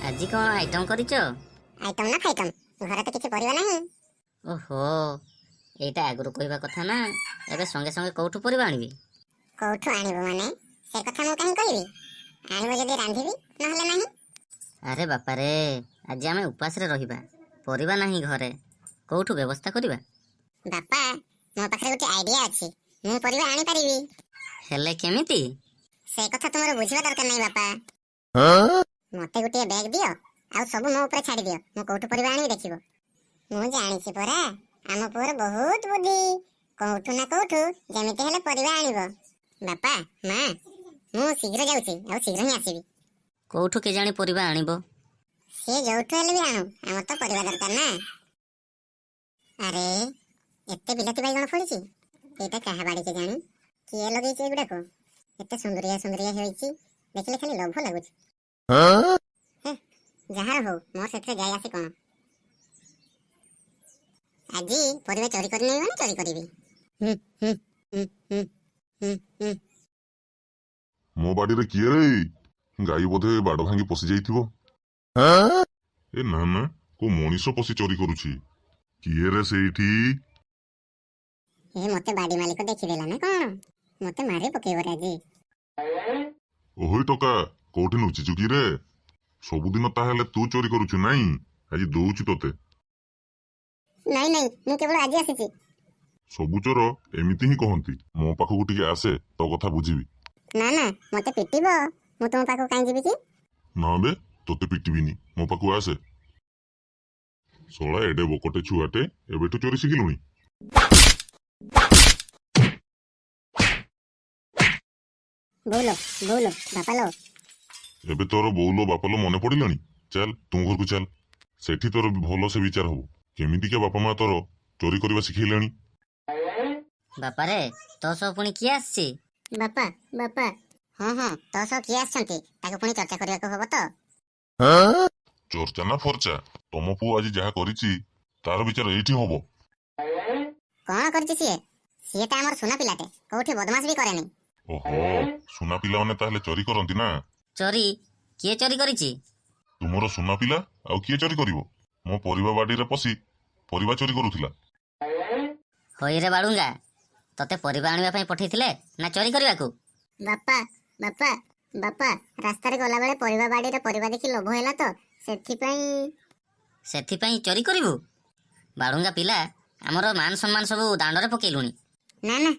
ଆଜି କ'ଣ ଆଇଟମ୍ କରିଛ? ଆଇଟମ୍ ନା ଫାଇଟମ୍, ଘରେ ତ କିଛି ପରିବା ନାହିଁ। ଓହୋ, ଏଇଟା ଆଗରୁ କହିବା କଥା ନା। ଏବେ ସଙ୍ଗେ ସଙ୍ଗେ କୋଉଠୁ ପରିବା ଆଣିବି? କୋଉଠୁ ଆଣିବୁ ମାନେ? ସେ କଥା ମୁଁ କାହିଁ କହିବି? ଆଣିବ ଯଦି ରାନ୍ଧିବି, ନହେଲେ ନାହିଁ। ଆରେ ବାପାରେ, ଆଜି ଆମେ ଉପାସରେ ରହିବା। ପରିବା ନାହିଁ ଘରେ, କୋଉଠୁ ବ୍ୟବସ୍ଥା କରିବା? ବାପା, ମୋ ପାଖରେ ଗୋଟେ ଆଇଡିଆ ଅଛି। ମୁଁ ପରିବା ଆଣିପାରିବି। ହେଲେ କେମିତି? ସେ କଥା ତୁମର ବୁଝିବା ଦରକାର ନାହିଁ ବାପା। ମତେ ଗୋଟିଏ ବ୍ୟାଗ ଦିଅ ଆଉ ସବୁ ମୋ ଉପରେ ଛାଡି ଦିଅ। ମୁଁ କୋଉଠୁ ପରିବା ଆଣିବି ଦେଖିବ। ମୁଁ ଜାଣିଛି ପରା, ଆମ ପୁଅର ବହୁତ ବୁଦ୍ଧି। କୋଉଠୁ ନା କୋଉଠୁ ଯେମିତି ହେଲେ ପରିବା ଆଣିବ। ବାପା, ମା, ମୁଁ ଶୀଘ୍ର ଯାଉଛି ଆଉ ଶୀଘ୍ର ହିଁ ଆସିବି। କୋଉଠୁ କେଜାଣି ପରିବା ଆଣିବ? ସିଏ ଯୋଉଠୁ ହେଲେ ବି ଆଣୁ, ଆମର ତ ପରିବା ଦରକାର ନା। ଆରେ, ଏତେ ବିଲାତି ବାଇଗଣ ଫଳିଛି, ଏଇଟା କାହା ବାଡି କେଜାଣି? କିଏ ଲଗେଇଛି ଏଗୁଡାକ? ଏତେ ସୁନ୍ଦରିଆ ସୁନ୍ଦରିଆ ହେଇଛି, ଦେଖିଲେ ଖାଲି ଲୋଭ ଲାଗୁଛି। ହେ, ଯାହାର ହଉ, ମୋର ସେଥିରେ ଯାଇ ଆସେ କଣ? ଆଜି ପରିବା ଚୋରି କରିନେବି ମାନେ ଚୋରି କରିବି। ହୁଁ ହୁଁ ହୁଁ ହୁଁ ହୁଁ ହୁଁ। ମୋ ବାଡିରେ କିଏ ରେ? ଗାଈ ବୋଧେ ବାଡ ଭାଙ୍ଗି ପଶି ଯାଇଥିବ। ଏ ନା ନା, କୋଉ ମଣିଷ ପଶି ଚୋରି କରୁଛି। କିଏ ରେ ସେଇଠି? ଏ, ମତେ ବାଡି ମାଲିକ ଦେଖିଦେଲା ନା କଣ? ମତେ ମାରି ପକେଇବ ରେ ଆଜି। ଓହୋଇ ଟୋକା, କୋଉଠି ଲୁଚିଛୁ କି ରେ? ସବୁଦିନ ତାହେଲେ ତୁ ଚୋରି କରୁଛୁ ନାଇଁ? ଆଜି ଦଉଛି ତୋତେ। ନାଇଁ ନାଇଁ, ମୁଁ କେବଳ ଆଜି ଆସିଛି। ସବୁ ଚୋର ଏମିତି ହିଁ କହନ୍ତି। ମୋ ପାଖକୁ ଟିକେ ଆସେ, ତୋ କଥା ବୁଝିବି। ନା ନା, ମତେ ପିଟିବ। ମୁଁ ତୁମ ପାଖକୁ କାହିଁ ଯିବି କି? ନା ବେ, ତୋତେ ପିଟିବିନି, ମୋ ପାଖକୁ ଆସେ। ଶଳା ଏଡେ ବକଟେ ଛୁଆଟେ, ଏବେଠୁ ଚୋରି ଶିଖିଲୁଣି? ବୋଉଲୋ ବୋଉଲୋ, ବାପାଲୋ। ଏବେ ତୋର ବୋଉଲୋ ବାପାଲୋ ମନେ ପଡିଲାଣି? ଚାଲ, ତୁମ ଘରକୁ ଚାଲ, ସେଠି ତୋର ଭଲସେ ବିଚାର ହବ। କେମିତିକା ବାପା ମା ତୋର ଚୋରି କରିବା ଶିଖେଇଲେଣି। ବାପାରେ, ତୋ ସହ ପୁଣି କିଏ ଆସିଛି? ବାପା, ବାପା। ହଁ ହଁ, ତୋ ସହ କିଏ ଆସିଛନ୍ତି, ତାକୁ ପୁଣି ଚର୍ଚ୍ଚା କରିବାକୁ ହବ ତ। ଚର୍ଚ୍ଚା ନା ଫର୍ଚା, ତମ ପୁଅ ଆଜି ଯାହା କରିଛି ତାର ବିଚାର ଏଇଠି ହବ। କଣ କରିଛି ସିଏ? ସିଏ ତ ଆମର ସୁନା ପିଲାଟେ, କୋଉଠି ବଦମାସ ବି କରେନି। ଓହୋ, ସୁନା ପିଲାମାନେ ତାହେଲେ ଚୋରି କରନ୍ତି ନା? ଚୋରି? କିଏ ଚୋରି କରିଛି? ତୁମର ସୁନା ପିଲା, ଆଉ କିଏ ଚୋରି କରିବ? ମୋ ପରିବା ବାଡିରେ ପଶି ପରିବା ଚୋରି କରୁଥିଲା। ହଇରେ ବାଳୁଙ୍ଗା, ତତେ ପରିବା ଆଣିବା ପାଇଁ ପଠେଇଥିଲେ ନା ଚୋରି କରିବାକୁ? ବାପା, ବାପା, ବାପା, ରାସ୍ତାରେ ଗଲାବେଳେ ପରିବା ବାଡିରେ ପରିବା ଦେଖି ଲୋଭ ହେଲା ତ, ସେଥିପାଇଁ। ସେଥିପାଇଁ ଚୋରି କରିବୁ? ବାଳୁଙ୍ଗା ପିଲା, ଆମର ମାନ ସମ୍ମାନ ସବୁ ଦାଣ୍ଡରେ ପକେଇଲୁଣି। ନା ନା,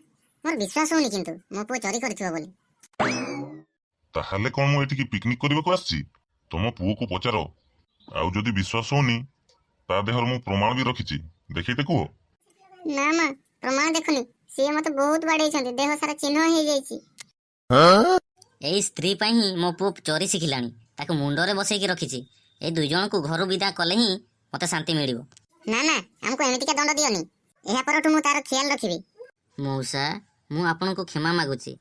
ମୋର ବିଶ୍ୱାସ ହଉନି କିନ୍ତୁ ମୋ ପୁଅ ଚୋରି କରିଥିବ ବୋଲି। ତାହେଲେ କଣ ମୁଁ ଏଠିକି ପିକନିକ କରିବାକୁ ଆସିଛି? ତମ ପୁଅକୁ ପଚାର। ଆଉ ଯଦି ବିଶ୍ୱାସ ହଉନି, ତା ଦେହରେ ମୁଁ ପ୍ରମାଣ ବି ରଖିଛି, ଦେଖେଇତେ କୁହ। ନା ମା, ପ୍ରମାଣ ଦେଖୁନି। ସିଏ ମତେ ବହୁତ ବାଡେଇଛନ୍ତି, ଦେହ ସାରା ଚିହ୍ନ ହେଇଯାଇଛି। ଏଇ ସ୍ତ୍ରୀ ପାଇଁ ହିଁ ମୋ ପୁଅ ଚୋରି ଶିଖିଲାଣି। ତାକୁ ମୁଣ୍ଡରେ ବସେଇକି ରଖିଛି। ଏଇ 2 ଜଣଙ୍କୁ ଘରୁ ବିଦା କଲେ ହିଁ ମତେ ଶାନ୍ତି ମିଳିବ। ନା ନା, ଆମକୁ ଏମିତିକା ଦଣ୍ଡ ଦିଅନି। ଏହା ପରଠୁ ମୁଁ ତାର ଖିଆଲ ରଖିବି। ମଉସା, ମୁଁ ଆପଣଙ୍କୁ କ୍ଷମା ମାଗୁଛି।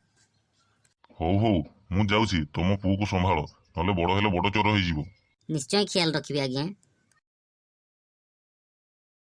ହଉ ହଉ, ମୁଁ ଯାଉଛି। ତମ ପୁଅକୁ ସମ୍ଭାଳ, ନହେଲେ ବଡ ହେଲେ ବଡ ଚୋର ହେଇଯିବ। ନିଶ୍ଚୟ ଖିଆଲ ରଖିବି ଆଜ୍ଞା।